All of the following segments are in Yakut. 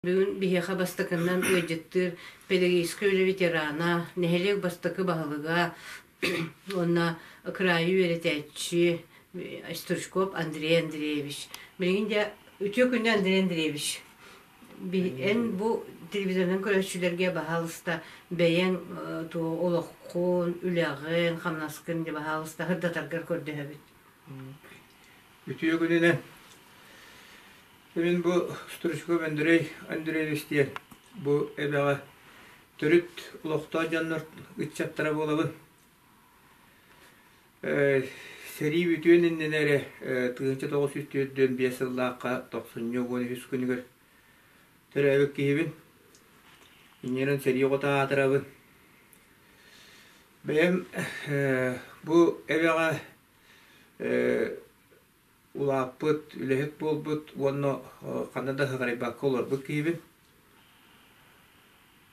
Бүгүн биһиэхэ бастакыннан ыалдьыттыыр педагогическай үлэ ветерана, нэһилиэк бастакы баһылыга уонна кыраайы үөрэтээччи Стручков Андрей Андреевич. Билигин дьэ үтүө күнү Андрей Андреевич. Эн бу телевизорынан көрөөччүлэргэ баһаалыста бэйэҥ олоххун, үлэҕин, хамнаскын дьэ баһаалыста сырдатаргар көрдөһөбүт. Үтүө күнүнэн. Мин бу Стручков Андрей Андреевич диэн бу эбэҕэ төрүт олохтоох дьоннор ыччаттара буолабын. Сэрии бүтүөн иннинэ эрэ 1945 сыллаахха тохсунньу 13 күнүгэр төрөөбүт киһибин. Инньэнэн сэрии оҕото аатырабын. Бэйэм бу эбэҕэ улааппыт, үлэһит буолбут уонна ханна да ыһыҕарыйбакка олорбут киһибин.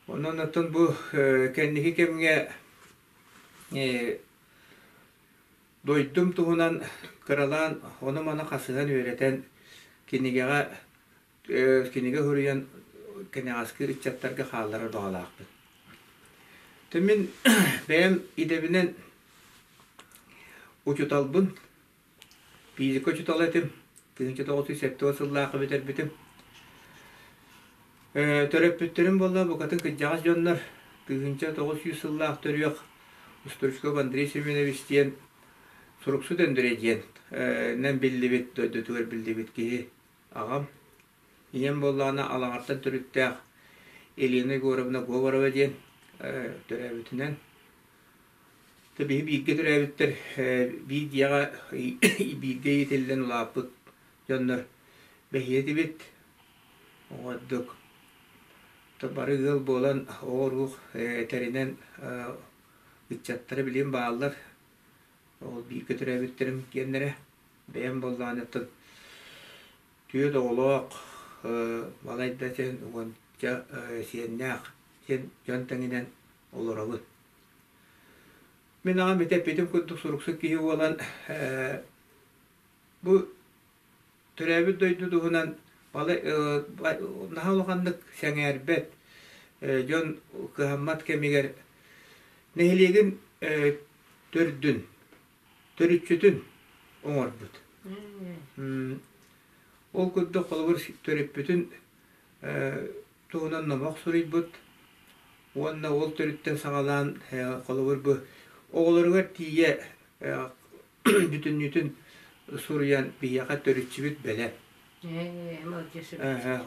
Онон оттон бу кэнники кэмҥэ дойдум туһунан кыралаан ону-маны хасыһан үөрэтэн кинигэҕэ кинигэ суруйан кэнэҕэски ыччаттарга хаалларар баҕалаахпын. Мин бэйэм идэбинэн учууталбын. Физика учуутала этим. 1970 сыллаахха бүтэрбитим. Төрөппүттэрим буолла букатын кырдьаҕас дьоннор. 1900 сыллаах төрүөх Стручков Андрей Семенович диэн суруксут Андрей диэн нэн биллибит, дойдутугар биллибит киһи аҕам. Ийэм буоллаҕына Алаҕартан төрүттээх Елена Егоровна Говорова диэн төрөөбүтүнэн. Биһи бииргэ төрөөбүттэр биир дьиэҕэ бииргэ иитиллэн улааппыт дьоннор бэһиэ этибит. Оҕордук бары ыал буолан оҕо-уруу тэринэн ыччаттара билигин бааллар. Ол бииргэ төрөөбүттэрим киэннэрэ. Бэйэм буоллаҕына оттон түөрт оҕолоох, балайда син уонча сиэннээх син дьон тэҥинэн олоробун. Мин аҕам ити эппитим курдук суруксут киһи буолан бу төрөөбүт дойду туһунан наһаа улаханнык сэҥээрбэт дьон кыһаммат кэмигэр нэһилиэгин төрдүн төрүччүтүн оҥорбут. Ол курдук холобур төрүппүтүн туһунан номох суруйбут уонна ол төрүттэн саҕалаан холобур бу оҕолоругар тиийэ бүтүннүүтүн суруйан биһиэхэ төрүччүбүт бэлэм.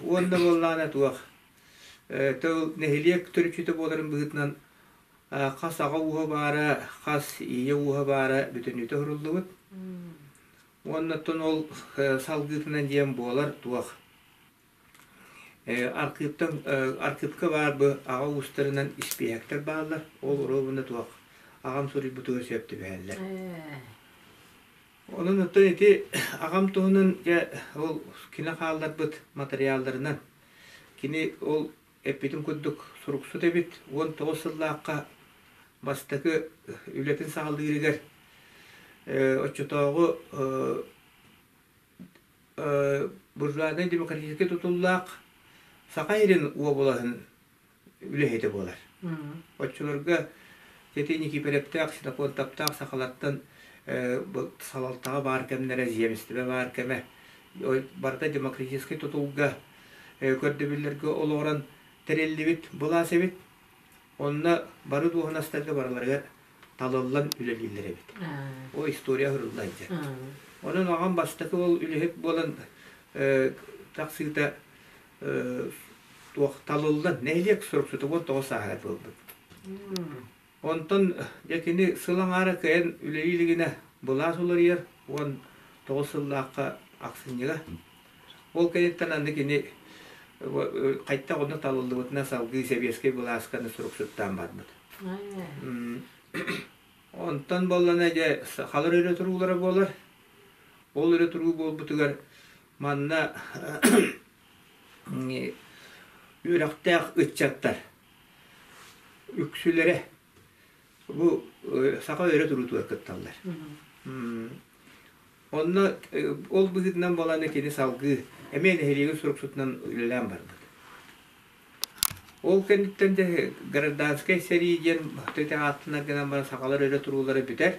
Уонна буоллаҕына туох тыл нэһилиэк төрүччүтэ буоларын быһыытынан хас аҕа ууһа баара, хас ийэ ууһа баара бүтүннүүтэ суруллубут. Уонна оттон ол салгыытынан диэн буолар туох Архыыптан архыыпка баар бу аҕа уустарынан испииһэктэр бааллар, ол оруобуна туох аҕам суруйбутугар сөп түбэһэллэр. Онон оттон ити аҕам туһунан дьэ ол кини хаалларбыт матырыйаалларынан кини ол эппитин курдук суруксут эбит 19 сыллаахха бастакы үлэтин саҕалыырыгар оччотооҕу буржуазнай демократическай тутуллаах Саха сирин уобалаһын үлэһитэ буолар. Оччолорго ити Никиипэрэптээх, Синоконтаптаах сахалартан салалтаҕа баар кэмнэрэ, земствэ баар кэмэ барыта демократическай тутулга көрдөбүллэргэ олоҕуран тэриллибит былаас эбит. Онно бары дуоһунастарга барыларыгар талыллан үлэлииллэр эбит. Ол история сурулла сылдьар. Онон аҕам бастакы ол үлэһит буолан тахсыыта туох талыллан нэһилиэк суруксута 19 сааһыгар буолбут. Онтон дьэ кини сыл аҥаара кыайан үлэлии илигинэ былаас уларыйар 19 сыллаахха ахсынньыга. Ол кэнниттэн аны кини хайдах онно талыллыбытынан салгыы сэбиэскэй былаасканы суруксуттаан барбыт. Онтон буоллана дьэ сахалар өрө туруулара буолар. Ол өрө туруу буолбутугар манна үөрэхтээх ыччаттар үксүлэрэ бу саха өрө туруутугар кытталлар. Онно ол быһыытынан буолан кини салгыы эмиэ нэһилиэгин суруксутунан үлэлээн барбыт. Ол кэнниттэн дьэ гражданскай сэрии диэн төтө ааттанар гынан баран сахалар өрө туруулара бүтэр.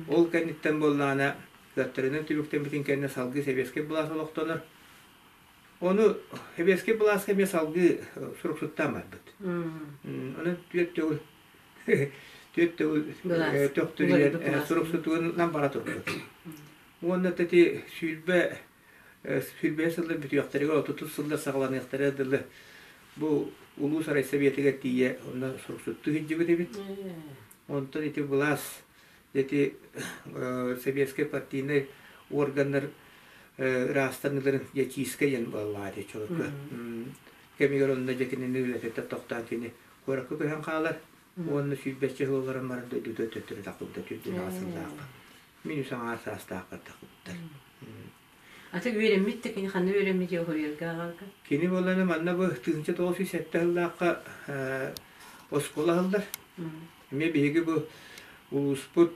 Ол кэнниттэн буоллаҕына кыаттарынан түмүктэммитин кэннэ салгыы сэбиэскэй былаас олохтонор. Ону сэбиэскэй былааска эмиэ салгыы суруксуттаан барбыт. Онон 4 төгүл төхтүрүйэн суруксутугунан бара турбут. Уонна ити 20 сыллар бүтүөхтэригэр 30 сыллар саҕаланыахтара дылы бу улуус райсоветыгар тиийэ онно суруксуттуу сылдьыбыт эбит. Онтон ити былаас ити советскай партийнай органнар ыраастаныыларын ячейка диэн буоллаҕа ити чолоку кэмигэр онно дьэ кинини үлэтиттэн тохтоон кини куоракка көһөн хаалар уонна 20-чэ сыл олорон баран дойдута төттөрү тахсыбыта 48 сыллаахха мин үс аҥаар саастаахпар тахсыбыттар. Аты үөрэммит да кини ханна үөрэммит уһуйарга аҕалга? Кини буоллаҕына манна бу 1907 сыллаахха оскуола аһыллар. Эмиэ биһиги бу улууспут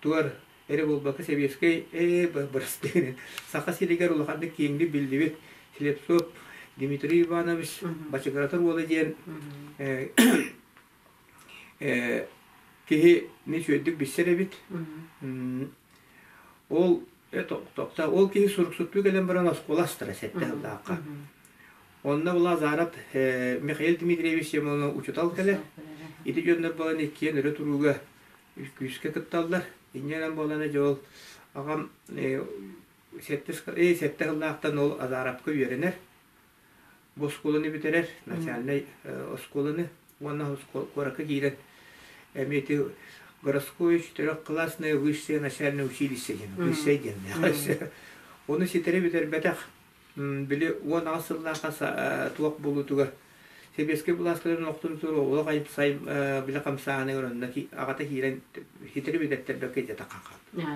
туар эрэ буолбакка сэбиэскэй бырастыгын Саха сиригэр улаханнык киэҥник биллибит Слепцов Дмитрий Иванович Бачыгыратар уола диэн киһи үчүгэйдик билсэр эбит. Ол ол киһи суруксуттуу кэлэн баран оскуола астара 7 сыллаахха. Онно була Азаров Михаил Дмитриевич Семенов учутал кэлэр. Ити дьоннор буолан иккиэн өрө турууга күүскэ кытталлар. Инньэнэн буолан дьэ ол аҕам 7 сыллаахтан ол Азаровка үөрэнэр. Бу оскуоланы бүтэрэр, начальнай оскуоланы уонна куоракка киирэн эмиэ ити городское четырехклассное высшее начальное училище диэн, высшее диэн ону ситэри бүтэрбэтэх. Били 18 сыллаахха туох буолуутугар сэбиэскэй былааскаларын охтун тур олох сай биле хамсааныгар онно аҕата киирэн ситэри бүтэттэрбэккэ дьэ таххан хаалбыт.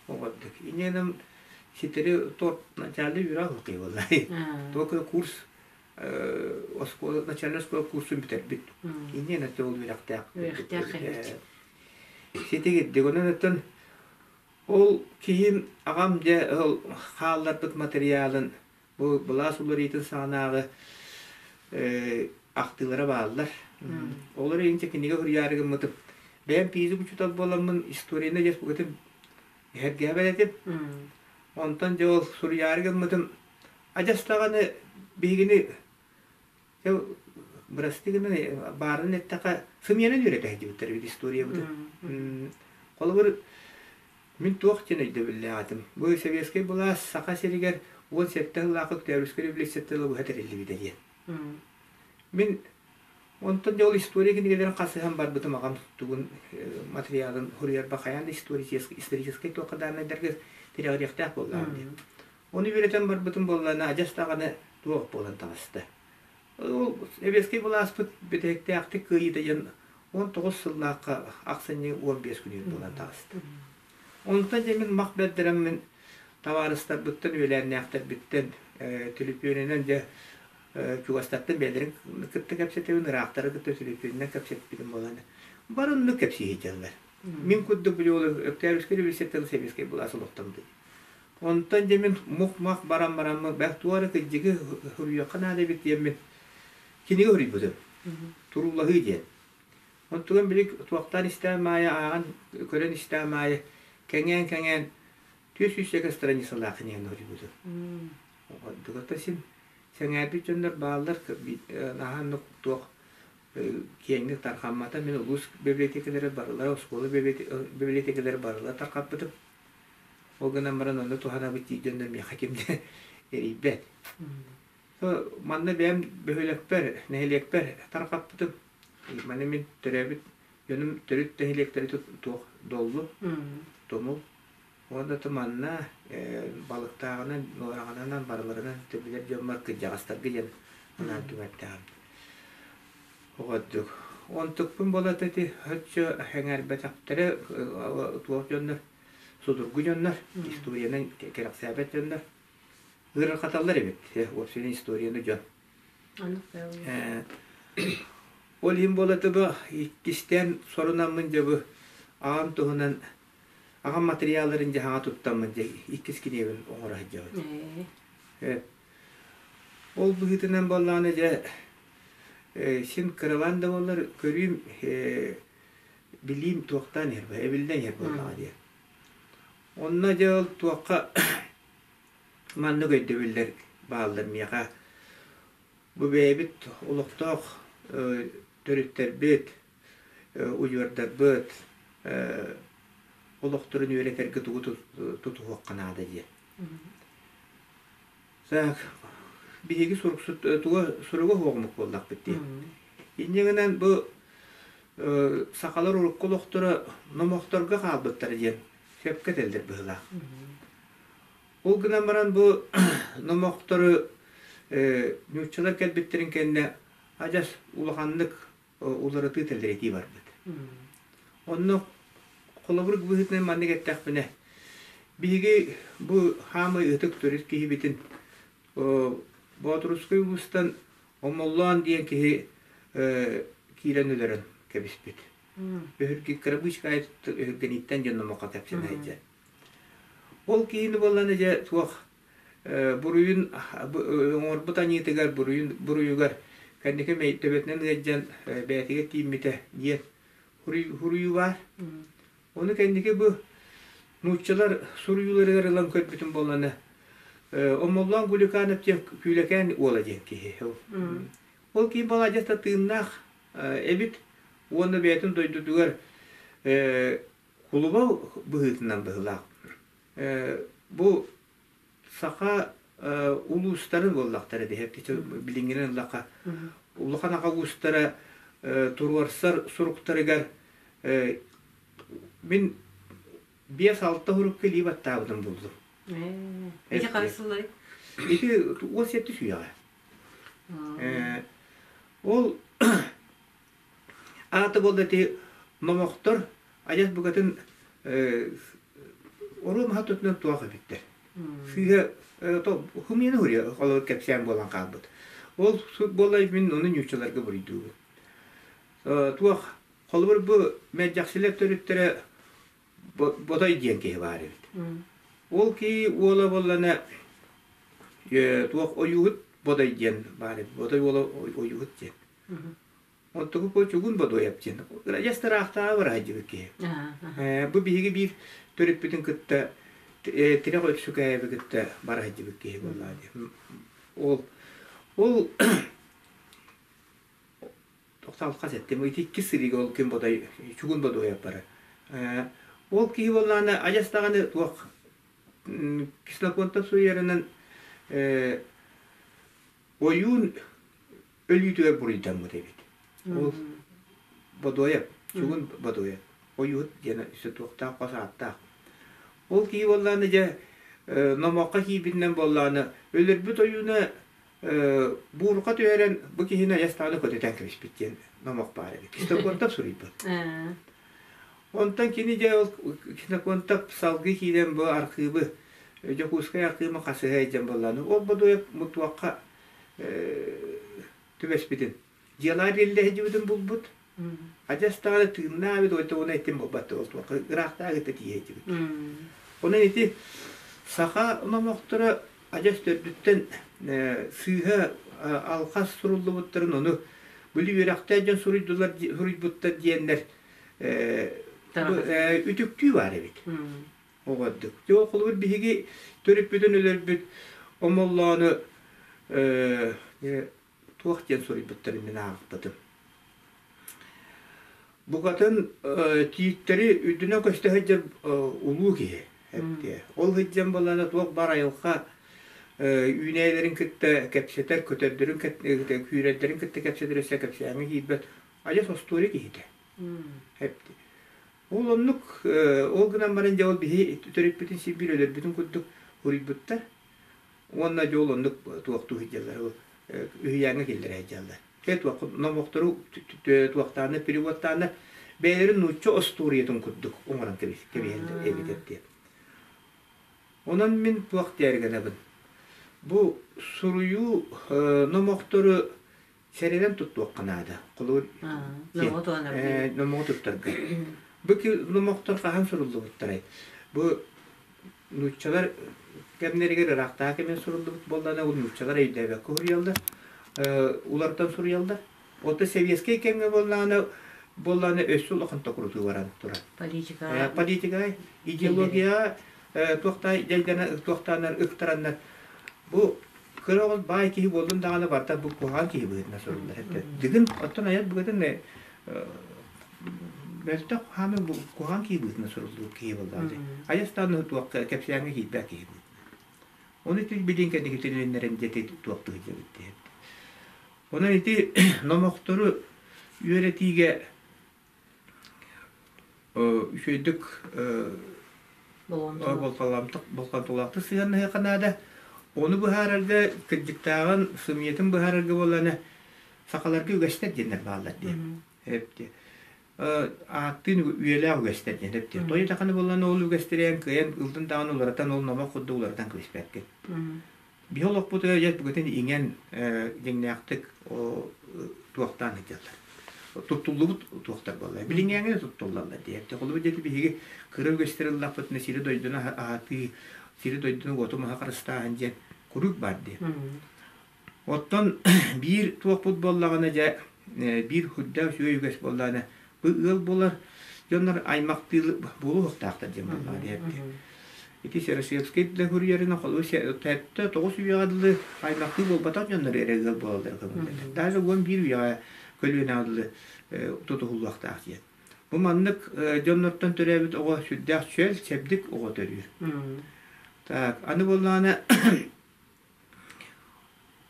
Оҕордук. Инньэнэн ситэри торт начальный үөрэх ылкый буоллай. Только курс оскуола начальная оскуола курсун бүтэрбит. Инньэнэн ол үөрэхтээх. Үөрэхтээх эбит. Ситигирдик. Онон оттон ол киһим аҕам дьэ ол хаалларбыт материалын бу былаас уларыйыытын саҕанааҕы ахтыылара бааллар. Олор инчэ кинигэ суруйаары гыммытым. Бэйэм физик учуутал буоламмын историяны дьэ букатын эһэргээбэт этим. Онтон дьэ ол суруйаары гыммытым адьас даҕаны биһигини бырастыы гынан баарын эттэххэ сымыйанан үөрэтэ сылдьыбыттар эбит историябытын. Холобур мин туох диэн өйдөбүллээх этим. Бу сэбиэскэй былаас Саха сиригэр 17 сыллаах Октябрьскай революцияттан ыла быһа тэриллибитэ диэн. Мин онтон дьэ ол история кинигэлэрин хасыһан барбытым аҕам тугун материалын суруйарба хайаан да историческай туохха дааннайдарга тирэҕириэхтээх буоллаҕым диэн. Ону үөрэтэн барбытым буоллаҕына адьас даҕаны туох буолан таҕыста. Ол сэбиэскэй былааспыт бүтэһиктээхтик кыайыыта диэн 19 сыллаахха ахсынньы 15 күнүгэр буолан таҕыста. Онтон дьэ мин мах бэрдэрэммин табаарыстарбыттан, үөлээннээхтэрбиттэн түлүпүөнүнэн дьэ чугастартан бэйэлэрин кытта кэпсэтэбин, ыраахтары кытта түлүпүөнүнэн кэпсэппитим буолан бары оннук кэпсии сылдьаллар. Мин курдук били ол Октябрьскай революцияттан сэбиэскэй былаас олохтоммут. Онтон дьэ мин мух-мах баран бараммын бэх туох эрэ кырдьыгы суруйуохха наада эбит диэммин кинигэ суруйбутум. Туруулаһыы диэн. Онтуган били туохтаан истээн маайа ааҕан көрөн истээн маайа кэҥээн-кэҥээн 400 страницалаах кинигэни суруйбутум. Ордугата син сэҥээрбит дьоннор бааллар наһаа оннук туох киэҥник тарҕаммата. Мин улуус библиотекалара барылара, оскуола библиотекалара барылара тарҕаппытым. Ол гынан баран онно туһанабыт дии дьоннор миэхэ ким да эрийбэт. Манна бэйэм бөһүөлэкпэр, нэһилиэкпэр тарҕаппытым. Маны мин төрөөбүт дьонум төрүт нэһилиэктэри туох доллу, тумул. Уонна то манна балыктааҕынан, нуораҕанан барыларынан билэр дьоммор кырдьаҕастарга диэн анаан түҥэттэҕим. Оҕордук. Онтукпун буолата ити оччо эҥээрбэтэхтэрэ туох дьоннор, судургу дьоннор, историянан кэрэхсээбэт дьоннор ыарырҕаталлар эбит уопсайынан историяны дьон. Ол иһин буолата бу иккистээн сорунаммын дьэ бу аҕам туһунан аҕам материалларын дьаһаҥа туттаммын дьэ иккис кинигэбин оҥоро сылдьабын. Ол быһыытынан буоллаҕына дьэ. Син кыралаан да буоллар көрүүм, билиим туохтаан иһэр, эбиллэн иһэр буоллаҕа дии. Онно дьэ ол туохха маннык өйдөбүллэр бааллар миэхэ. Бу бэйэбит олохтоох төрүттэрбит, удьуордарбыт олохторун үөрэтэргэ тугу тутуһуохха наада диэн. Так, биһиги суруксут туга суруга суоҕумук буоллахпыт дии. Инньэ гынан бу сахалар урукку олохторо номохторго хаалбыттара диэн сөпкө этэллэр быһыылаах. Ол гынан баран бу номохтору нууччалар кэлбиттэрин кэннэ адьас улаханнык уларытыы тэлэритии барбыт. Онно холобур быһыытынан маннык эттэхпинэ, биһиги бу хаамай ытык төрүт киһибитин Боотурускай улуустан Омоллоон диэн киһи киирэн өлөрөн кэбиспит. Өһүрги кырабыычка өһүргэниттэн дьон номоххо кэпсэнэ сылдьар. Ол киһини буоллана дьэ туох буруйун оҥорбут аньыытыгар буруйун буруйугар кэнники төбөтүнэн ыалдьан бэйэтигэр тииймитэ диэн суруйуу баар. Ону кэнники бу нууччалар суруйууларыгар ылан көрбүтүм буоллана Омоллоон Гуликанов диэн Күүлэкээн уола диэн киһи. Ол киһи баладьас да тыыннаах эбит уонна бэйэтин дойдутугар кулуба быһыытынан быһыылаах. Бу саха улуустарын буоллахтара диһэр билиҥҥинэн ыллахха улахан аҕа уустара туруорсар суруктарыгар мин 5-6 сурукка илии баттаабытым буллум. Ити хас сыллай? Ити 17 үйэҕэ. Ол Аата буолла ити номохтор адьас букатын оруо маһа тутунан туох эбиттэр. Сыыһа хумианы хуруйа холобур кэпсээн буолан хаалбыт. Ол буолла мин ону ньууччаларга буруйдуубун. Туох холобур бу мэлдьэхсилэр төрүттэрэ Ботой диэн киһи баар эбит. Ол киһи уола буоллана туох ойууһут Бодой диэн баар эбит. Бодой уола ойууһут диэн. Онтуку по чугун Бодуойап диэн адьас ыраахтааҕы бараһайдьыбыт киһи. Бу биһиги биир төрүппүтүн кытта тирэх Өксүкээби кытта бараһайдьыбыт киһи буоллаа диэн. Ол ол тохтоолхас эттим ити икки сырыыга ол күн Бодой чугун Бодуойап бара. Ол киһи буоллаҕына адьас даҕаны туох Ксенофонтов суруйарынан ойуун өлүүтүгэр буруйдаммыт эбит. Ол Бодуойап, Чугун Бодуойап, ойуут диэн өссө туохтаах хос ааттаах. Ол киһи буоллаҕына дьэ номоххо киирбитинэн буоллаҕына өлөрбүт ойууна буурҕа түһэрэн бу киһини айас даҕаны көтүтэн кэбиспит диэн номох баар эбит. Ксенофонтов суруйбут. Онтон кини дьэ ол Ксенофонтов салгыы киирэн бу архыыбы Дьокуускай архыыма хасыһа илдьэн буоллаҕына ол Бодуойап мутуохха түбэспитин дьиэлээх биллэһдьибитин булбут адьас даҕаны тыыннаах эбит ойто уна итин буолбат ол туохха ыраахтааҕы кытта тиийээччибит онон ити саха номохторо адьас төрдүттэн сыыһа алхас суруллубуттарын ону били үөрэхтээх дьон суруйдулар суруйбуттар диэннэр үтүктүү баар эбит Оҕордук. Дьэ, ол холобур биһиги төрүппүтүн өлөрбүт Омоллоону туох диэн суруйбуттарын мин аахпытым. Букатын тииттэри үрдүнэн көстө сылдьар улуу киһи эптиэ. Ол сылдьан буоллаҕына туох баар айылҕа үүнээйилэрин кытта кэпсэтэр, көтөрдөрүн күүрэрдэрин кытта кэпсэтэр өссө кэпсээҥҥэ киирбэт адьас остуоруйа киһитэ. Эптиэ. Ол оннук, ол гынан баран дьэ ол биһи төрүппүтүн сирбиир өлөрбүтүн курдук суруйбуттар. Уонна дьэ ол оннук туохтуу сылдьаллар, ол үһүйээҥҥэ киллэрэ сылдьаллар. Дьэ туох номохтору туохтааннар, переводтааннар бэйэлэрин нуучча остуоруйатын курдук оҥорон кэбиһэллэр эбит диэн. Онон мин туох диэри гынабын. Бу суруйуу номохтору сэрэнэн туттуохха наада. Холобур, номоҕу туттарга. Бу номохтор хаһан суруллубуттарай? Бу нууччалар кэмнэригэр ыраахтааҕы кэмин суруллубут буоллаҕына, ол нууччалар өйдөөбөккө суруйаллар, уларытан суруйаллар. Оттон сэбиэскэй кэмҥэ буоллаҕына өссө улахан токурутуу баран турар. Политика. Политика, идеология туохтаа дьайдана туохтааннар ыктараннар бу кыра оҕус баай киһи буоллун даҕаны барыта бу куһаҕан киһи быһыытынан суруллар этэ. Дыгын оттон айар быгытын мөлтөх хааны куһаҕан киһи быһыытынан суруллубут киһи буоллаҕа. Айастааны туохха кэпсээҥҥэ киирбэт киһи быһыытынан. Ону ити билин кэнники тилиннэрэн дьэти туох тыһыдьабыт диэбит. Онон ити номохтору үөрэтиигэ үчүгэйдик болҕомтолоохтук сыһыаннаһыахха наада. Ону быһаарарга кырдьыктааҕын, сымыйатын быһаарарга буоллаҕына сахаларга үгэстэр диэннэр бааллар диэн. Ааттыын үйэлээх үгэстэр диэн эптиэ. Тоҕо даҕаны буоллаҕына ол үгэстэри эн кыайан ылдын даҕаны уларытан ол номох курдук уларытан кэбиспэккин. Биһи олохпутугар дьэ бүгүтүн иҥэн дьиҥнээхтик туохтаан сылдьаллар. Туттуллубут туохтар буолла. Билиҥҥээҥҥэ туттуллаллар диэ. Холобур диэки биһиги кыра үгэстэри ыллахпытына сири-дойдуну аһатыы, сири-дойдуну уоту-маһы харыстааһын диэн куруук баар дии. Оттон биир туохпут буоллаҕына дьэ биир сүрдээх үчүгэй үгэс буоллаҕына бу ыал буолар дьоннор аймахтыы буолуохтаахтар диэн буоллаҕа диэбит. Ити Серошевскай да суруйарынан холобур сэттэ тоҕус үйэҕэ дылы аймахтыы буолбатах дьоннор эрэ ыал буолаллара көҥүллэнэр. Даже 11 үйэҕэ көлүөнэҕэ дылы тутуһуллуохтаах диэн. Бу маннык дьоннортон төрөөбүт оҕо сүрдээх чөл, чэбдик оҕо төрүүр. Так, аны буоллаҕына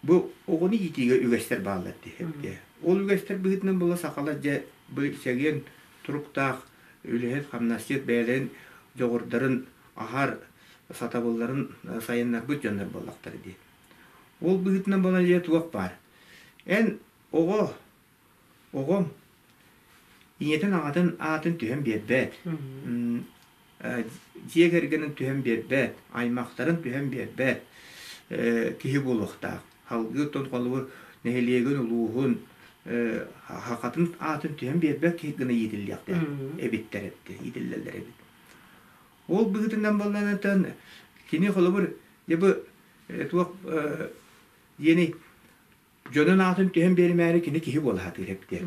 Бу оҕону иитиигэ үгэстэр бааллар дии. Ол үгэстэр быһыытынан буола сахалар дьэ бу чэгиэн туруктаах үлэһит, хамнасчыт бэйэлэрин дьоҕурдарын аһар, сатабылларын сайыннарбыт дьоннор буоллахтара дии. Ол быһыытынан буолан дьэ туох баар. Эн оҕо, оҕоҥ ийэтин аҕатын аатын түһэн биэрбэт. Дьиэ кэргэнин түһэн биэрбэт, аймахтарын түһэн биэрбэт киһи буолуохтаах. Салгыы оттон холобур нэһилиэгин, улууһун, хахатын аатын түһэн биэрбэт киһи гына иитиллиэхтээх эбиттэр эбит, иитиллэллэр эбит. Ол быһыытынан буоллаҕына кини холобур дьэ бу туох диэний Дьонун аатын түһэн биэримээри кини киһи буола сатыыр эбит.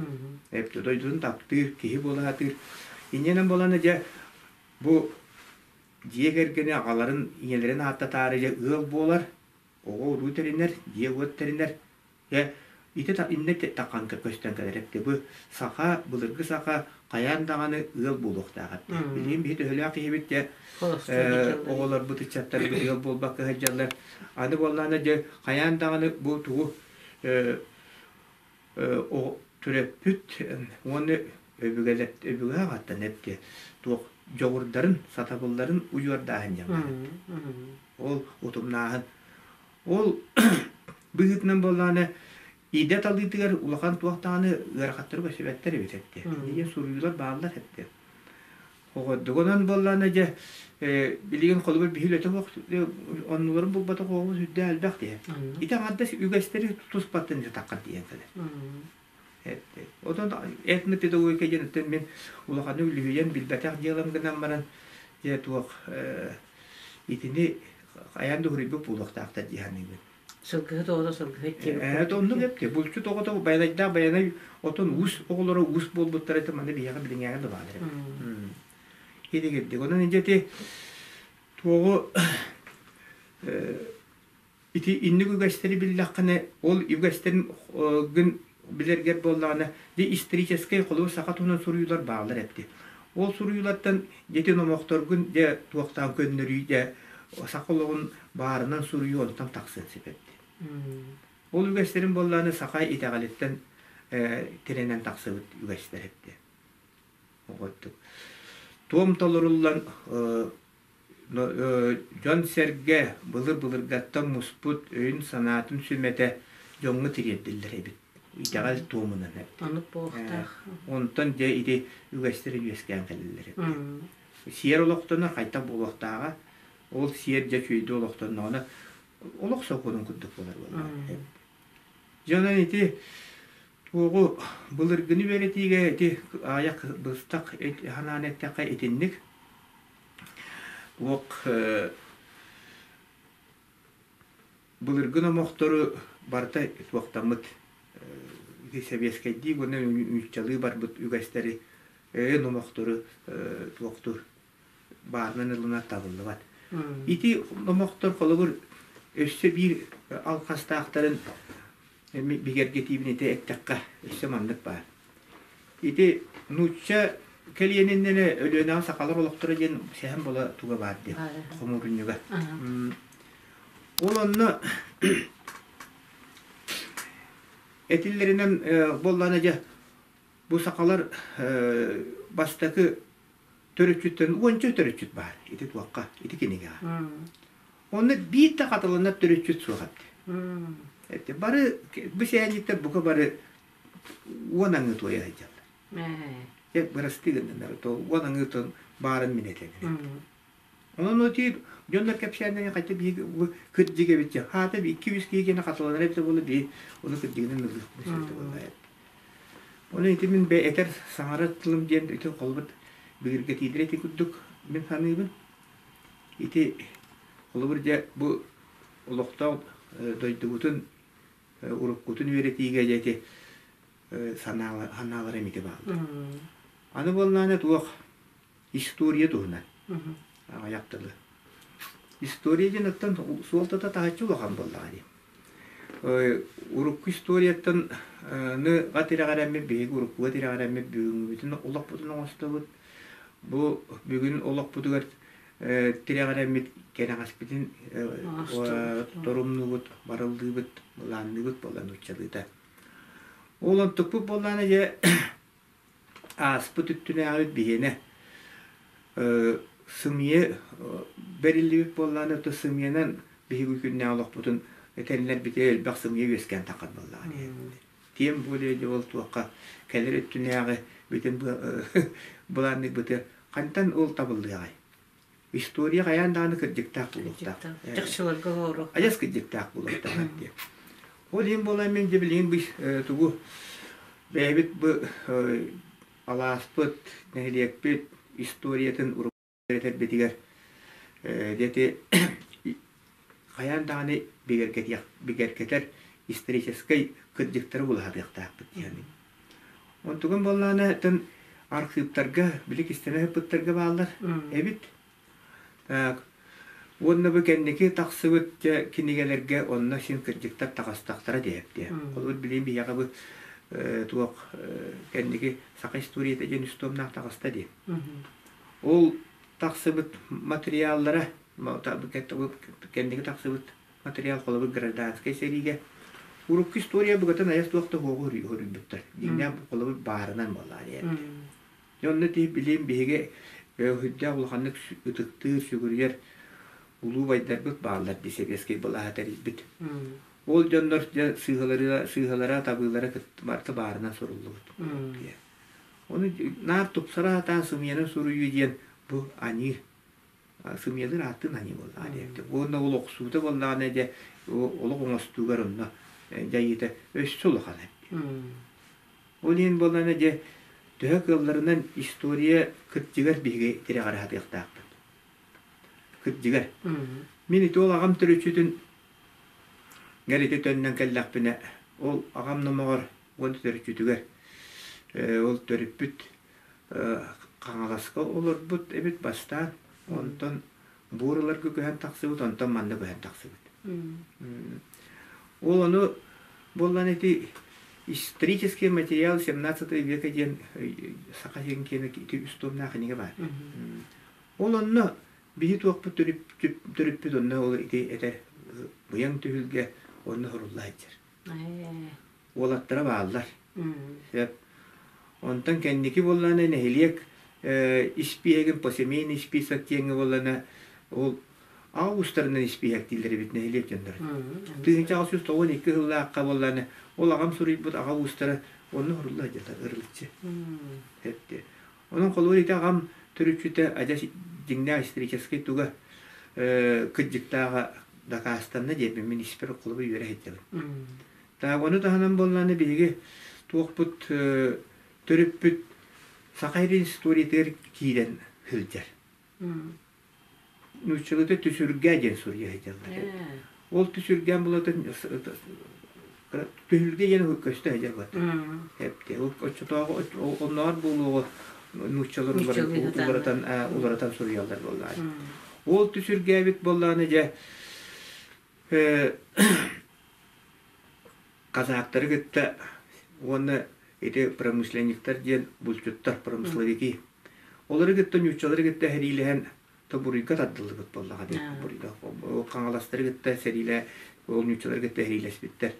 Эбит дойдутун таптыыр, киһи буола сатыыр. Инньэнэн буолан дьэ бу дьиэ кэргэни аҕаларын, ийэлэрин ааттатаары дьэ ыал буолар, оҕо-уруу тэринэр, дьиэ-уот тэринэр. Дьэ ити иннэ таххан көстөн кэлэр эбит. Бу саха, былыргы саха хайаан даҕаны ыал буолуохтаах эбит. Билигин биһи төһөлөөх киһибит дьэ оҕолорбут ыччаттарбыт ыал буолбакка сылдьаллар. Аны буоллаҕына дьэ хайаан даҕаны бу тугу төрөппүт уонна өбүгэлэр өбүгэ аҕаттан эптиэ туох дьоҕурдарын, сатабылларын уйуордааһын диэн баар эбит. Ол утумнааһын. Ол быһыытынан буоллаҕына идэ талыытыгар улахан туох даҕаны ыарахаттары көрсүбэттэр эбит эттэ. Диэн суруйуулар бааллар эттэ. Оҕордугунан буоллаҕына дьэ билигин холобур биһи үлэтэ суох оннуларын булбатах оҕобут сүрдээх элбэх диһэ. Ити аҥардас үгэстэри туспаттан дьатаххар диэн кэлэр. Отон этнопедагогика диэн мин улаханы үлүһүйэн билбэтэх дьыалам гынан баран дьэ туох итини хайаан да уһуруйбут буолуохтаахтар дии саныыбын. Сылгыһыт оҕото сылгыһыт диэбит Ээ, оннук эпти. Булчут оҕото байанайдаах байанай отон уус оҕолоро уус буолбуттара это маны биһиэхэ билиҥээҕи да баалар эбит. Киригирдик. Онон инде ити туоҕу ити инник үгэстэри биллэххинэ ол үгэстэрин гын билэргэр буоллаҕына ди историческай холобур саха туһунан суруйуулар бааллар эбит. Ол суруйуулартан дьэ номохторгун дьэ туохтаан көннөрүү дьэ саха олоҕун баарынан суруйуу онтон тахсыан сөп эбит. Ол үгэстэрин буоллаҕына саха итэҕэлиттэн тирэнэн тахсыбыт үгэстэр эбит. Оҕоттук. Туом толоруллан дьон-сэргэ былыр-былыргаттан муспут өйүн-санаатын сүмэтэ дьоҥҥо тириэрдиллэр эбит. Итэҕэл туомунан эбит. Оннук буолуохтаах. Онтон дьэ ити үгэстэр үөскээн кэлэллэр эбит. Сиэр олохтонор хайдах буолуохтааҕа, ол сиэр дьэ үчүгэйдик олохтонноҕуна олох сокуонун курдук буолар буоллаҕа. Дьэ онон ити туоҕу былыргыны үөрэтиигэ ити аҕыйах быстах санаан эттэххэ итинник Уох былыргы номохтору барыта туохтаммыт. Ити сэбиэскэйдии уонна нууччалыы барбыт үгэстэри, номохтору туохтуур баарынан ылынар табыллыбат. Ити номохтор холобур өссө биир алхастаахтарын бигэргэтиибин ити эттэххэ өссө маннык баар. Ити нуучча кэлиэниннэнэ Өлүөнэҕэ сахалар олохторо диэн сэһэн буола туга баар диэн хомуурунньуга. Ол онно этиллэринэн буоллаана дьэ бу сахалар бастакы төрүччүттэн уонча төрүччүт баар ити туохха ити кинигэҕэ. Онно биир да хатыланар төрүччүт суох эбит. Бары бу сэһэнньиттэр бука бары уон аҥыы туойа сылдьаллар. Дьэ бырастыы гынныннар, то уон аҥыы тон баарын мин этэбин. Онон ити дьоннор кэпсээннэрин хотя биһиги кырдьык эбит дьэ. Хаата икки-үс киһи гиэнэ хатыланар эбитэ буолла биһи ону кырдьыгынан ылыахпын сөп буолла. Ону ити мин бэ этэр саҥарар тылым диэн ити холобур бигэргэтиилэр ити курдук мин саныыбын. Ити холобур дьэ бу олохтоох дойдубутун уруккутун үөрэтиигэ дьэ ити санаалара эмити бааллар. Аны буоллаҕына туох история туһунан аҕыйах тылы. История диэн оттон суолтата таһыччы улахан буоллаҕа дии. Урукку историяттан ныга тирэҕирэммит биһиги уруккуга тирэҕирэммит бүгүҥҥүбүтүн олохпутун оҥостобут. Бу бүгүн олохпутугар тирэҕирэммит кэнэҕэспитин торумнуубут, барыллыыбыт, былаанныыбыт буолла нууччалыыта. Ол онтукпут буоллаҕына дьэ ааспыт өттүнээҕибит биһиэнэ сымыйа бэриллибит буоллаҕына то сымыйанан биһиги күннээҕи олохпутун этэллэрбитигэр элбэх сымыйа үөскээн таххар буоллаҕа дии. Тем более дьэ ол туохха кэлэр өттүнээҕи бүтүн былаанныырбытыгар хантан ол табыллыаҕай? История хайаан даҕаны кырдьыктаах буолуохтаах. Чахчыларга олоруох. Адьас кырдьыктаах буолуохтаах диэн. Ол иһин буолан мин дьэ билигин тугу бэйэбит бу алааспыт, нэһилиэкпит историятын үөрэтэрбитигэр диэти хайаан даҕаны бигэргэтиэх бигэргэтэр историческай кырдьыктары булаһатыахтаахпыт диэн. Онтугун буоллаҕына тын архыыптарга били кистэнэ сыппыттарга бааллар эбит. Так уонна бу кэнники тахсыбыт дьэ кинигэлэргэ онно син кырдьыктар таҕыстахтара диэп диэ. Холобур билигин биһиэхэ бу туох кэнники саха историята диэн үс томнаах таҕыста дии. Ол тахсыбыт материаллара кэнники тахсыбыт материал холобур гражданскай сэриигэ урукку история букатын айас туох да суоҕу хоруйбуттар. Дьиҥнээх холобур баарынан буоллаҕа диэн. Онно тиһ билим биһиги үрдээх улаханнык ытыктыыр, сүгүрүйэр улуу байдарбыт бааллар дии сэбиэскэй былааһа тэрийбит. Ол дьоннор дьэ сыыһалара, сыыһалара, табыылара барыта баарынан суруллубут. Ону наар тупсара сатаан сымыйаны суруйуу диэн бу аньыы. Сымыйалыыр ааттыын аньыы буоллаҕа диэбитэ. Уонна ол охсуута буоллаҕына дьэ олох оҥостуугар онно дьайыыта өссө улахан эбит. Ол иһин буоллаҕына дьэ төһө кыалларынан история кырдьыгар биһиги тирэҕирэ сатыахтаахпыт. Кырдьыгар. Мин ити ол аҕам төрүччүтүн гэрити төннөн кэллэхпинэ ол аҕам номоҕор уонна төрүччүтүгэр ол төрүппүт Хаҥаласка олорбут эбит бастаан, онтон буураларга көһөн тахсыбыт, онтон манна көһөн тахсыбыт. Ол ону буоллан ити исторический материал XVII века диэн Саха сирин киэнэ ити үс томнаах кинигэ баар. Ол онно биһи туохпут төрүппүт онно ол ити этэр быйаҥ түһүлгэ онно сурулла сылдьар. Уолаттара бааллар. Сөп. Онтон кэнники буоллаҕына нэһилиэк испииһэгин посемейный список диэҥҥэ буоллаҕына ол аҕа уустарынан испииһэктииллэр эбит нэһилиэк дьонноро. 1892 сыллаахха буоллаҕына ол аҕам суруйбут аҕа уустара онно сурулла сылдьаллар ырылыччы. Эпти. Онон холобур ити аҕам төрүччүтэ адьас дьиҥнээх историческай туга кырдьыктааҕа дакаастанна диэбин мин испэр холобур үөрэ сылдьабын. Так, ону таһынан буоллаҕына биһиги туохпут төрүппүт Саха сирин историятыгар киирэн сылдьар. Нууччалыыта түсүргээ диэн суруйа сылдьаллар. Ол түсүргээн булатын Түһүлгэ диэн көстө сылдьар буолта. Эпти. Оччотооҕу оннооҕор буолуоҕу нууччалар уларытан уларытан суруйаллар буоллаҕа. Ол түсүргээбит буоллаҕына дьэ казактары кытта уонна ити промышленниктар диэн булчуттар промысловики олору кытта нууччалары кытта сэриилэһэн тобуруйга тардыллыбыт буоллаҕа дии буруйга хаҥаластары кытта сэриилэ ол нууччалары кытта сэриилэспиттэр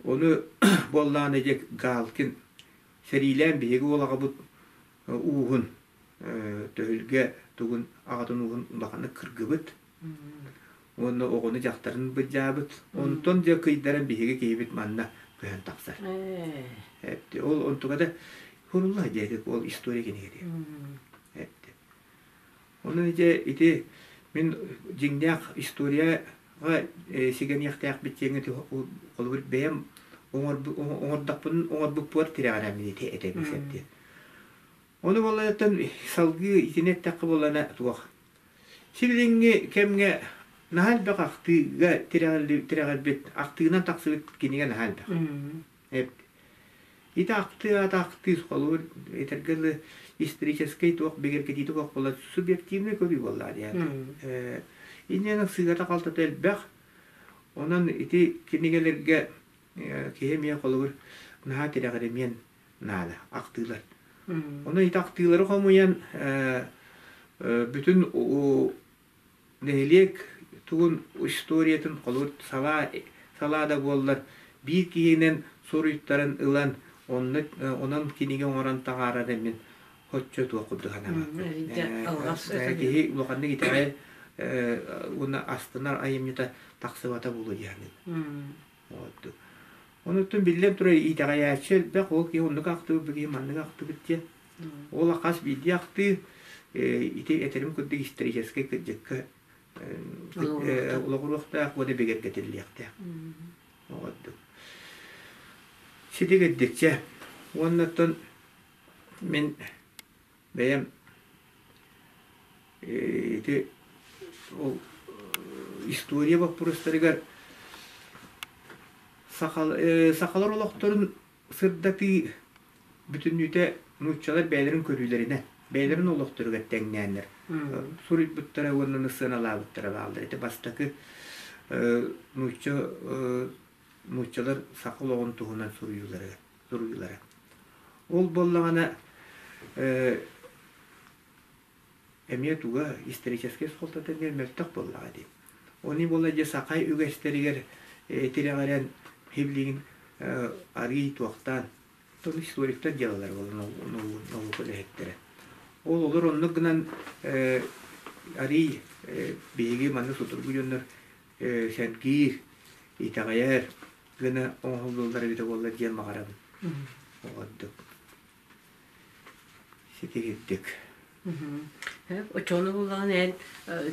ону буоллаҕына дьэ Галкин сэриилээн биһиги уол аҕабыт ууһун төһүлгэ тугун аҕатын ууһун улаханнык кыргыбыт уонна оҕону дьахтарын былдьаабыт онтон дьэ кыйдаран биһиги киһибит манна көһөн тахсар ол онтуга да хурулла диэки ол история кинигэтэ Онон ити ити мин дьиҥнээх историяҕа сигэниэхтээхпит диэҥҥэ холобур бэйэм оҥордохпун оҥорбуппугар тирэҕирэммин ити этэбин сөп диэн. Ону буоллаҕыттан салгыы итини эттэххэ буоллаҕына туох сибилиҥҥи кэмҥэ наһаа элбэх ахтыыга тирэҕирбит ахтыынан тахсыбыт кинигэ наһаа элбэх. Ити ахтыы аата ахтыы холобур этэргэ дылы историческай туох бигэргэтиитэ суох буолла субъективнай көрүү буолла диэн. Инньэ сыыһата-халтата элбэх. Онон ити кинигэлэргэ киһи эмиэ холобур наһаа тирэҕиримиэн наада ахтыылар. Онон ити ахтыылары хомуйан бүтүн Нэһилиэк тугун историятын холобур салаа салаа да буоллар биир киһинэн суруйтаран ылан онно онон кинигэ оҥорон таһаарар мин оччо туох курдук санаабаппын. Киһи улаханнык итэҕэл уонна астынар айымньыта тахсыбата буолуо дии саныыбын. Онуттан биллэн турар итэҕэйээччи элбэх, ол киһи оннук ахтыбыт, бу киһи маннык ахтыбыт диэн. Ол хас биирдии ахтыы ити этэрим курдук историческай кырдьыкка олоҕуруохтаах уонна бигэргэтиллиэхтээх. Оҕордук. Сити кырдьыкча. Уонна оттон мин бэйэм ити ол история боппуруостарыгар сахалар олохторун сырдатыы бүтүннүүтэ нууччалар бэйэлэрин көрүүлэринэн, бэйэлэрин олохторугар тэҥнээннэр суруйбуттара уонна сыаналаабыттара бааллар. Ити бастакы нуучча нууччалар саха олоҕун туһунан суруйуулара суруйуулара. Ол буоллаҕына эмиэ туга историческай суолтата эмиэ мөлтөх буоллаҕа дии. Они буолла дьэ сахай үгэстэригэр тирэҕирэн хиблигин арыый туохтаан тон историктар дьыалалара буолан наука үлэһиттэрэ. Ол олор оннук гынан арыый биһиги манна судургу дьоннор сэргиир, итэҕэйэр гына оҥоһуллаллар эбитэ буоллар диэн баҕарабын. Оҕордук. Ситигирдик. Оччоҕуна буоллаҕына эн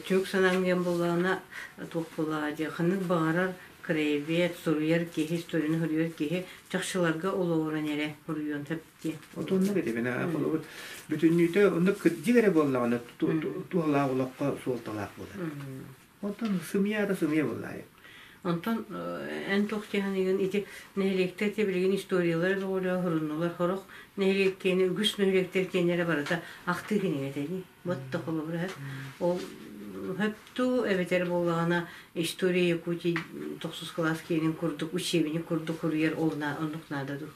түмүк санааҥ диэн буоллаҕына туох буоллаҕа дии ханнык баҕарар краевед, суруйар киһи, историяны суруйар киһи чахчыларга олоҕуран эрэ суруйуон сөп дии. Вот оннук этибин холобур бүтүннүүтэ оннук кырдьык эрэ буоллаҕына туһалаах олоххо суолталаах буолар. Онтон сымыйа да сымыйа буоллаайа. Онтон эн туох диэхиҥин ити нэһилиэктэр те билигин историялара бөҕөлөөх хуруннулар сорох нэһилиэк киэнэ үгүс нэһилиэктэр киэннэрэ барыта ахтыы кинигэтэ дии. Вот да холобура ол хөпту эбэтэр буоллаҕына история Якутии тохсус кылаас киэнин курдук учебник курдук суруйар ол оннук наада дуу.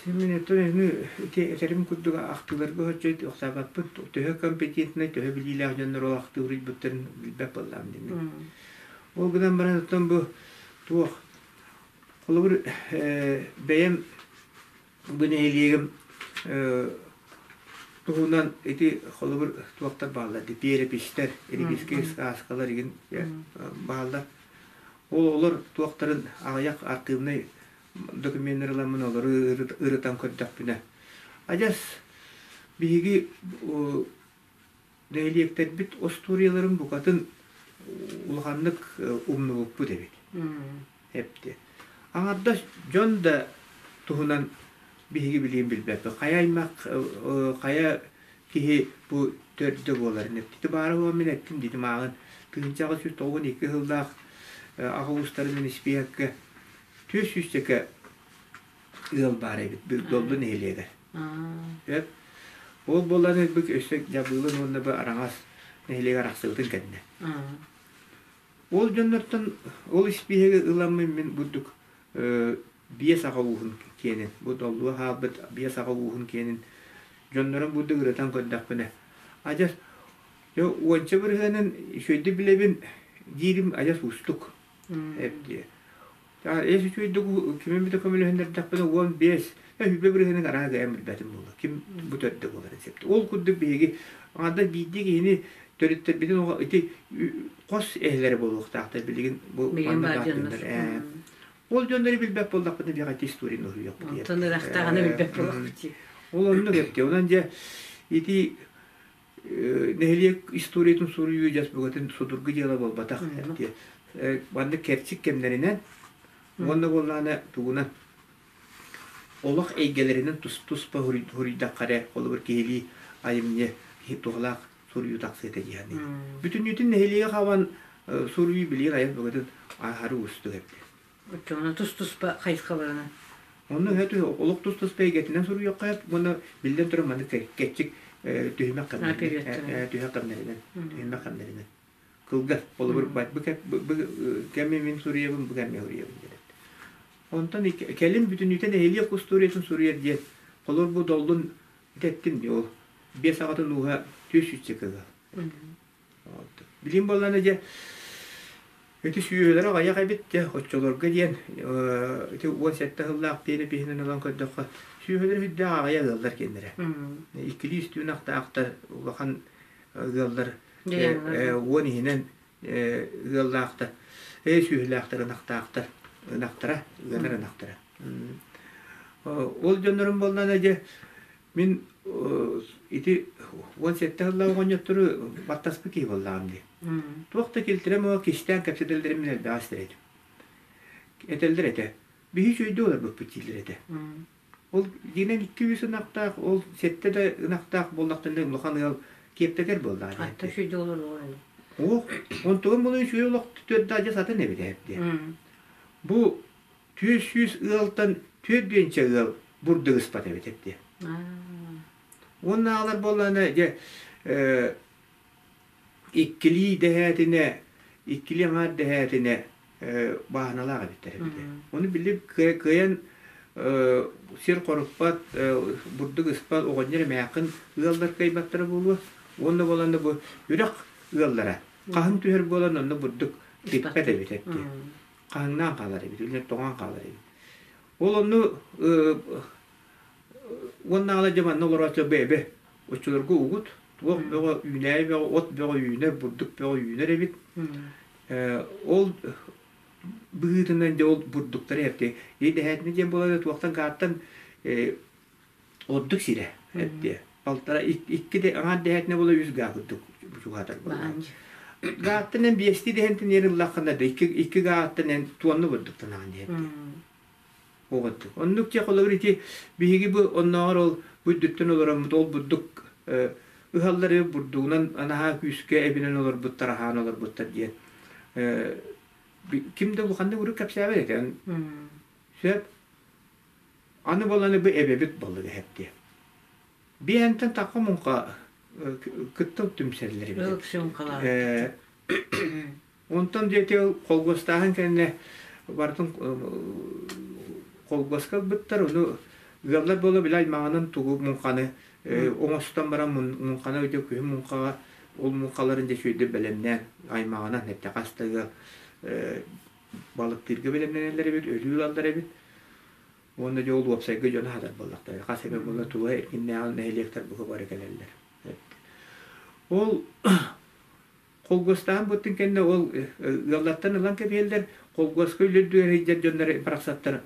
Мин эми ити этэрим курдук ахтыыларга соччо охсообоппун. Төһө компетентнай, төһө билиилээх дьоннор ол ахтыы уруйбуттарын билбэт буоллаҕым дии. Ол гынан баран оттон бу туох холобур бэйэм бу нэһилиэгим туһунан ити холобур туохтар бааллар дии переписьтэр, регистрскэй сказкалар игин бааллар. Ол олор туохтарын аҕыйах архивнай докуменнары ыламмын олору ырытан көрдөхпүнэ, адьас биһиги нэһилиэктэрбит остуоруйаларын букатын улаханнык умнубуппут эбит. Эпти. Аҥардас дьон да туһунан биһиги билиэн билбэппит. Хайа аймах, хайа киһи бу төрдө буоларын эптити баара буолан мин эттим дии мааҕын 1892 сыллаах аҕа уустарын испиэккэ. 400 ыал баар эбит Доллу нэһилиэгэр. Сөп. Ол буолан ылбыт өссө Дьабыылын уонна бу Араҥас нэһилиэгэр арахсыбытын кэннэ. Ол дьоннортон ол испииһэги ыламмын мин бурдук биэс аҕа ууһун киэнин, бу доллуга хаалбыт биэс аҕа ууһун киэнин дьоннорун бурдук ырытан көрдөхпүнэ, адьас уонча бырыһыанын үчүгэйдик билэбин диирим адьас уустук. Эбдиэ. Эс үчүгэйдик кими эмитэ көмөлөһүннэрдэхпинэ 15 сүүрбэ бырыһыанын арааһа кыайан билбэтим буолла. Ким бу төрдө буоларын сөптө. Ол курдук биһиги аҥардас биирдии киһини төрүттэрбитин ити хос эһэлэрэ буолуохтаахтар билигин бу манна баар дьоннор. Ол дьоннору билбэт буоллахпытына биһиги ити историяны уһуйуохпут. Онтон ырахтаҕына билбэт буоллахпыт. Ол оннук эпти. Онон дьэ ити нэһилиэк историятын суруйуу дьас букатын судургу дьыала буолбатах. Маннык кэрчик кэмнэринэн уонна буоллаҕына тугунан олох эйгэлэринэн тус-туспа суруйдахха эрэ холобур киһилии айымньы туһалаах суруйуу тахсыата дии саныыбын. Бүтүннүүтүн нэһилиэгэ хабан суруйуу билигин айан букатын ааһары уустук эбит. Оччоҕуна тус-туспа хайысхаларынан. Онно үһэ олох тус-туспа эйгэтинэн суруйуохха сөп уонна биллэн турар маннык кэрчик түһүмэх кэмнэринэн түһэх кэмнэринэн түһүмэх кэмнэринэн кылгас холобур бу кэми мин суруйабын бу кэмҥэ суруйабын диэн. Онтон кэлин бүтүннүүтэ нэһилиэк устуоруйатын суруйар диэн холобур бу доллун этэттим дии ол биэс аҕатын ууһа 400 кыһыл. Билим буоллаҕына дьэ ити сүөһүлэрэ аҕыйах эбит дьэ оччолорго диэн ити 17 сыллаах перепиһинэн ылан көрдөххө сүөһүлэрэ сүрдээх аҕыйах ыаллар киэннэрэ. Иккилии үстүү ынахтаахтар улахан ыаллар уон иһинэн ыаллаахтар сүөһүлээхтэр ынахтаахтар ынахтара ыанар ынахтара. Ол дьоннорум буоллаҕына дьэ Мин ити 17 сыллаах оҕонньоттору баттаспыт киһи буоллаҕым дии. Туох да килтирэ буола кистээн кэпсэтэллэрин мин элбэҕи истэр этим. Этэллэр этэ, биһи үчүгэйдик олорбуппут дииллэр этэ. Ол дьиҥинэн икки-үс ынахтаах, ол сэттэ да ынахтаах буоллахтарына улахан ыал киэптэтэр буоллаҕа дии. Атта үчүгэйдик олоруо Ох, онтугум буолан үчүгэй олох төрдө адьас атын эбит эбит Бу 400 ыалтан 4 ыал бурдук ыспат эбит эбит. Уонна аҕалар буоллаҕына дьэ иккилии дэһээтинэ иккилии аҥаар дэһээтинэ бааһыналаах эбиттэр эбит. Ону били кыайан сир хоруппат, бурдук ыспат оҕонньор эмээххин ыаллар кыайбаттара буолуо. Уонна буолан бу үрэх ыаллара хаһыҥ түһэр буолан онно бурдук типпэт эбит эбит. Хаһыҥнаан хаалар эбит, үллэр тоҥон хаалар эбит. Ол онну уоннааҕыла дьэ манна олорооччу бэйбэ оччолорго угут туох бөҕө үүнээйи бөҕө от бөҕө үүнэр бурдук бөҕө үүнэр эбит ол быһыытынан дьэ ол бурдуктары эпти дэһээтинэ диэн буолар туохтан гааттан ордук сирэ эптиэ полтора икки де аҥаар дэһээтинэ буола үс гаа курдук чугаһатар буолла гааттан эн биэстии дэһэнтин иэр ыллаххына да икки икки гааттан эн туонна бурдуктанаҕын диэбит Оҕотук. Оннук дьэ холобур ити биһиги бу оннооҕор ол бу үрдүттэн олороммут ол бурдук ыһаллары бурдугунан наһаа күүскэ эбинэн олорбуттар, аһаан олорбуттар диэн ким да улаханнык урут кэпсээбэт этэ. Сөп. Аны буолан бу эбэбит балык эһэп диye. Биэнтэн тахха муҥха кытта түмсэллэр эбит. Онтон диэки холгуостааһын кэннэ барытын холгуоска ылбыттар, ону ыаллар буола били аймаҕынан тугу муҥханы оҥостон баран муҥханы өйдө күһүн муҥхаҕа ол муҥхаларын дьэ үчүгэйдик бэлэмнээн аймаҕынан эттэ хас да ыал балыктыырга бэлэмнэнэллэр эбит, өлүү ылаллар эбит. Уонна дьэ ол уопсайга дьону аһатар буоллахтара. Хас эмэ буола тула эркиннээҕи нэһилиэктэр бука бары кэлэллэр. Ол Холгуостаһан буттун кэннэ ол ыаллартан ылан кэбиһэллэр, холгуоска үлэлдүү эһэйдэр дьоннор барахсаттар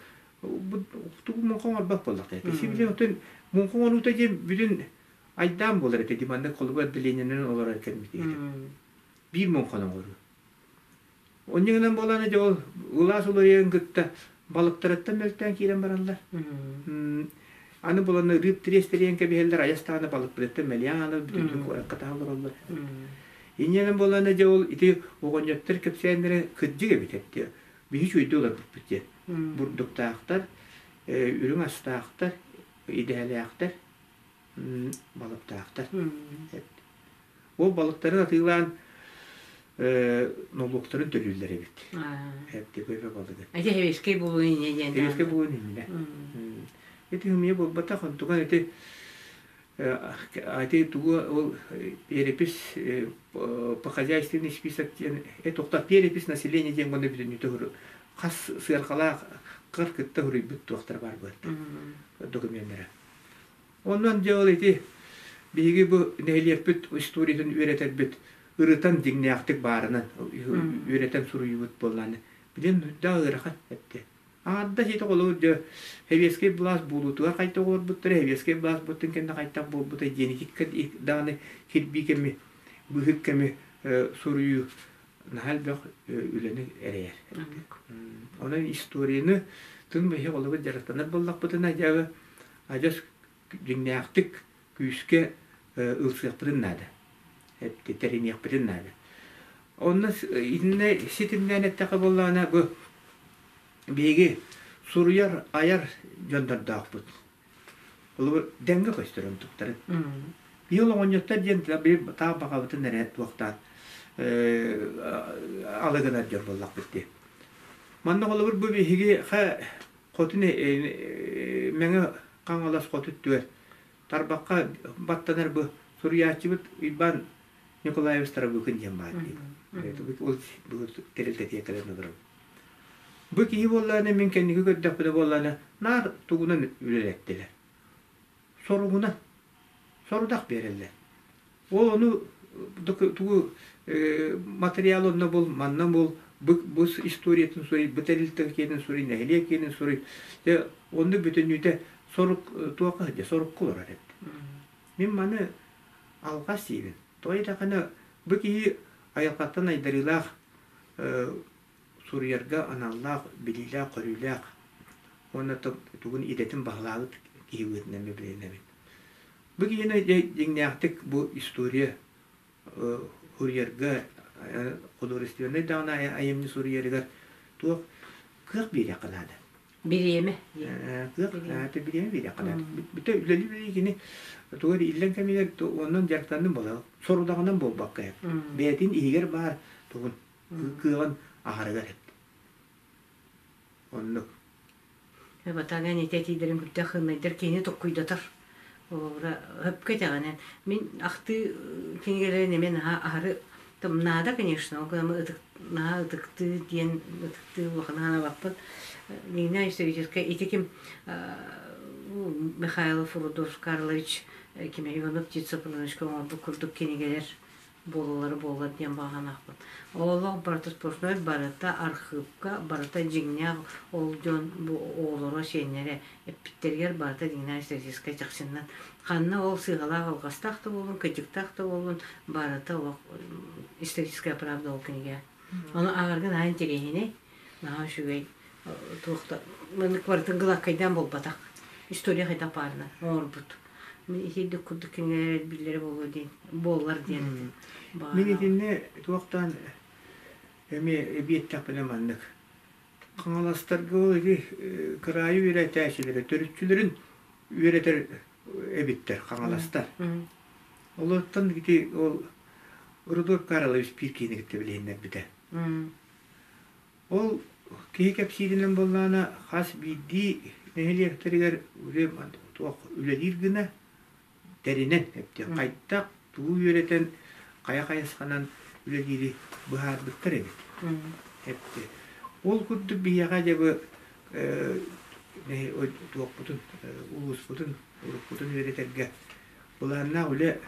тугу муҥха оҥорбот буоллахтар. Сибилигин оттон муҥха оҥоруута диэн бүтүн айдаан буолар этэ ди маннык холобур отделениенэн олорор кэммитигэр. Биир муҥханы оҥоруу. Онньугунан буолан дьэ ол улаас уларыйан кытта балыктарыттан мөлтөөн киирэн бараллар. Аны булан рыб тириэстэрийэн кэбиһэллэр, айас даҕаны балыкпытыттан мэлийэн аҕалар бүтүннүү куоракка таһа олороллор. Инньэнэн буолан дьэ ол ити оҕонньоттор кэпсээннэрэ кырдьык эбит эттиэ. Биһи үчүгэйдик олорбуппут диэн. Бурдуктаахтар, үрүҥ астаахтар, идэһэлээхтэр, балыктаахтар. Ол балыктарын атыылаан нолуоктарын төлүүллэр эбит. Эптикөйбө балыгы. Ити хэвескэй буолуон иннинэ диэн. Хэвескэй буолуон иннинэ. Ити хымыйа буолбатах, онтуган ити ити тугу ол перепись по хозяйственный список диэн тухта перепись населения диэн гына бүтүннүүтэ хас сыархалаах кыр кытта хуруйбут туохтар бар буолта докуменнара. Онон дьэ ол ити биһиги бу нэһилиэкпит историятын үөрэтэрбит ырытан дьиҥнээхтик баарынан үөрэтэн суруйубут буоллааны билин да ыарахан эттэ. Аҥардас ити холобур дьэ сэбиэскэй былаас буолуутугар хайдах олорбуттара, сэбиэскэй былаас буолтун кэннэ хайдах буолбута диэн ити даҕаны кирбии кэми, быыһык кэми суруйуу наһаа элбэх үлэни эрэйэр. Онон историяны тын биһиги холобур дьарыктанар буоллахпытына дьэ адьас дьиҥнээхтик күүскэ ылсыахпытын наада, тэриниэхпитин наада. Онно итиннэ ситимнээн эттэххэ буоллаҕына бу биһиги суруйар, айар дьоннордоохпут. Холобур, дэҥҥэ көстөр онтуктарын. Биһи олоҕонньоттор диэн таах баҕабытын эрэ туохтаан алы гынар дьон буоллахпыт дии. Манна холобур бу биһиги хотун Мэҥэ Хаҥалас хоту өттүгэр тарбахха баттанар бу суруйааччыбыт Уйбаан Николаевич Тарабыкин диэн баар дии. Ол тэрилтэтигэр кэлэн олоробут. Бу киһи буоллаҕына мин кэнники көрдөхпүнэ буоллаҕына наар тугунан үлэлэттилэр. Соругунан. Сорудах биэрэллэр. Ол ону тугу материал онно бул, манна бул, бу историятын суруй, бу тэрилтэ киэнин суруй, нэһилиэк киэнин суруй. Дьэ, онно бүтүннүүтэ сорук туохха сылдьар, сорукка олорор эбит. Мин маны алҕас диибин. Тоҕо диэтэххинэ, бу киһи айылҕаттан айдарыылаах суруйарга аналлаах, билиилээх-көрүүлээх уонна тугун идэтин баһылаабыт киһи быһыытынан билинэбин. Бу киһини дьиҥнээхтик бу история суруйарга художественнай даҕаны айымньы суруйарыгар туох кыах биэриэххэ наада. Бириэмэ. Кыах бириэмэ биэриэххэ наада. Бүтэ үлэлии-үлэлии кини тугу эрэ иллэҥ кэмигэр онон дьарыктанным буолар. Сорудаҕынан буолбакка бэйэтин иһигэр баар тугун кыаҕын аһарыгар эт. Оннук. Батаган ити этиилэрин күрдэх хыннайдар киһини токкуйдатар. Олора хөпкө этэҕинэн. Мин ахтыы кинигэлэрин эмиэ наһаа аһары там наада, конечно, ол гынан ытык наһаа ытыктыы диэн ытыктыы улаханы санаабаппын. Нина историческая ити ким Михайлов Рудольф Карлович ким Иванов Птица Пановичка оҥорбут курдук кинигэлэр буолаллара буоллар диэн баҕалаахпын. Олох барыта сплошной барыта архыыпка, барыта дьиҥнээх ол дьон бу оҕолоро, сиэннэрэ эппиттэригэр барыта дьиҥнээх историческай чахчыннан. Ханна ол сыыһалаах алҕастаах да буоллун, кыдьыктаах да буоллун, барыта олох историческая правда ол кинигэ. Ону ааҕарга наһаа интэриэһинэй, наһаа үчүгэй туох да маннык барытын гладкайдаан буолбатах. История хайдах баарынан оҥорбут. Мин итирдик курдук кинилэр биллэрэ буолуо диэн буоллар диэн этим. Мин итиннэ туохтаан эмиэ эбиэттэхпинэ маннык. Хаҥаластарга ол ити кыраайы үөрэтээччилэрэ төрүччүлэрин үөрэтэр эбиттэр хаҥаластар. Олортон ити ол Рудольф Карлович Пиркини кытта билиһиннэрбитэ. Ол киһи кэпсииринэн буоллаҕына, хас биирдии нэһилиэктэригэр туох үлэлиир гына тэринэн эптиэх хайдах тугу үөрэтэн хайа хайысханан үлэлиири быһаарбыттар эбит. Эпти. Ол курдук биһиэхэ дьэ бу туохпутун улууспутун уруккутун үөрэтэргэ былааннаах үлэ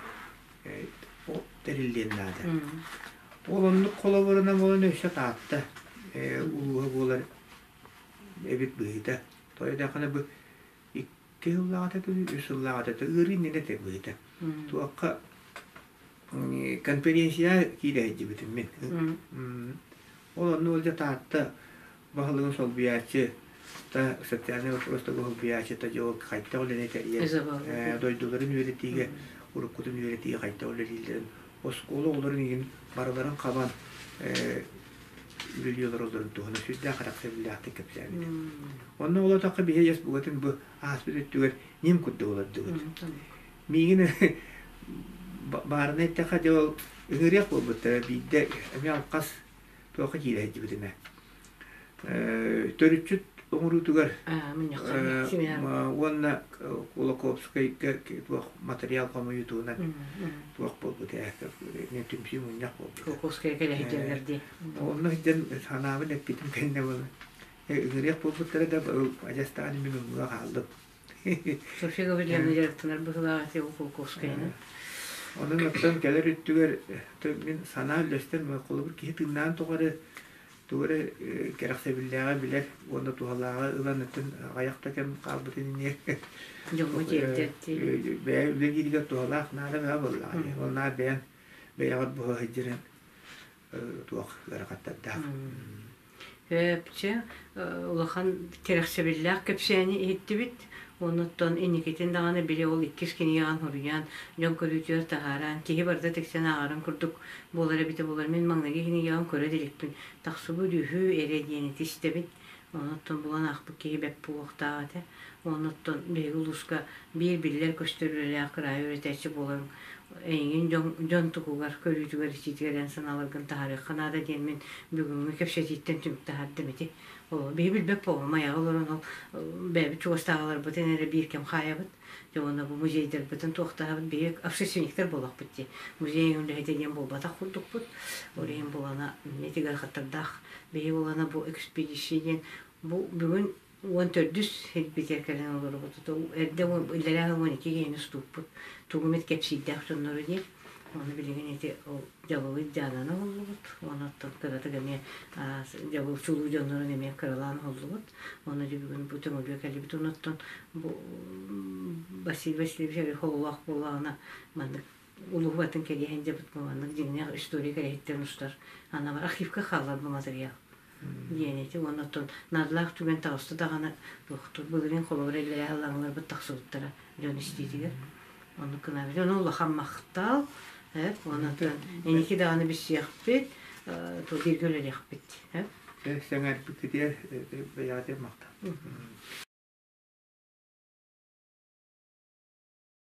тэриллиэн наада. Ол оннук холобурунан буолан өссө Таатта улууһа буолар эбит быһыыта. Тоҕо диэтэххинэ бу 2 сыллааҕыта үс сыллааҕыта ыарыы иннинэ этэ быһыыта. Туохха конференция киирэ сылдьыбытым мин. Ол онно ол дьэ Таатта баһылыгын солбуйааччы та социальнай вопростарга солбуйааччыта дьэ ол хайдах үлэни тэрийэн дойдуларын үөрэтиигэ уруккутун үөрэтиигэ хайдах үлэлииллэрин оскуола оҕолорун иһин барыларын хабан. үлэлии олороллорун туһунан сүрдээх харахсабыллаахтык кэпсээбитэ. Онно олотоххо биһи эс бугатын бу ааспыт өттүгэр ньим курдук олордубут. Миигин баарына эттэххэ дьэ ол ыҥырыах буолбуттара биирдэ эмиэ алҕас туохха киирэ сылдьыбытым ээ. Төрүччүт оҥоруутугар уонна Кулаковскайга туох материал хомуйуутунан туох буолбут ээ түмсүү мунньах буолбут. Кулаковскайга кэлэ сылдьаллар дии. Онно сылдьан санаабын эппитим кэннэ буолан ыҥырыах буолбуттара да адьастаан мин ыммыга хааллым. Софья Гаврильевна дьарыктанар быһыылаах этэ Кулаковскайынан. Онон оттон кэлэр өттүгэр мин санаа үллэстэн холобур киһи тыыннаан тухары тугу эрэ кэрэхсэбиллээҕи билэр уонна туһалааҕы ылан өттүн аҕыйах да кэм хаалбытын инниэ дьоҥҥо тиэрдэрдии бэйэ үлэлииригэр туһалаах наада бөҕө буоллаҕа ол наар бэйэҥ бэйэҕэр буһа сылдьарын туох ыарахаттардаах. Чэ, улахан кэрэхсэбиллээх кэпсээни иһиттибит. Оннуттан инникитин даҕаны били ол иккис кинигэҕин суруйан, дьон көрүүтүгэр таһааран, киһи барыта тиксэн ааҕарын курдук буолар эбитэ буолар. Мин маҥнайгы кинигэҕин көрө да иликпин. Тахсыбыт үһү эрэ диэн ити истэбин. Онуттан булан аахпыт киһи бэрт буолуохтаах этэ. Онуттан биһиги улууска биир биллэр-көстөр үлэлээх кыраайы үөрэтээччи буоларыҥ эйигин дьон, дьон тугугар, көрүүтүгэр, истиитигэр эн санааларгын таһаарыахха наада диэн мин бүгүҥҥү кэпсэтииттэн түмүк таһаардым ити. Ол биһи билбэт буоллум, айаҕа олорон ол бэйэбит чугастааҕыларбытын эрэ биир кэм хаайабыт. Дьэ уонна бу музейдарбытын туохтаабыт биһи общественниктар буолахпыт дии. Музей үлэһитэ диэн буолбатах курдукпут. Ол иһин буолана этигэр хаттардаах биһи буолана бу экспедиция диэн бу бүгүн 14-үс сирбитигэр кэлэн олоробут. Эрдэ иллэрээ 12 киһини устууппут. Тугу эмит кэпсиирдээх дьоннору диэн. Ону билигин ити ол дьабылы дьаанана оһоллубут. Онуттан кыратык эмиэ дьабыл чулуу дьоннорун эмиэ кыралаан оһоллубут. Ону дьэ бүгүн бу төҥүлүө кэллибит. Онуттан бу Василий Васильевич хололоох буоллаҕына маннык улууһу атын кэлиэһин дьабыт маннык дьиҥнээх история кэрэһиттэн устар. Ана архивка хаалар бу материал. Диэн ити уонна оттон наадалаах түгэн таҕыста даҕаны туохтуур былырыын холобура иллэрээ ыллаҥыларбыт тахсыбыттара дьон истиитигэр. Оннук гынабыт. Ону улахан махтал. Уонна инники даҕаны билсиэхпит, бииргэ үлэлиэхпит. Сэҥээрбиккитигэр бэйэҕитигэр махтал.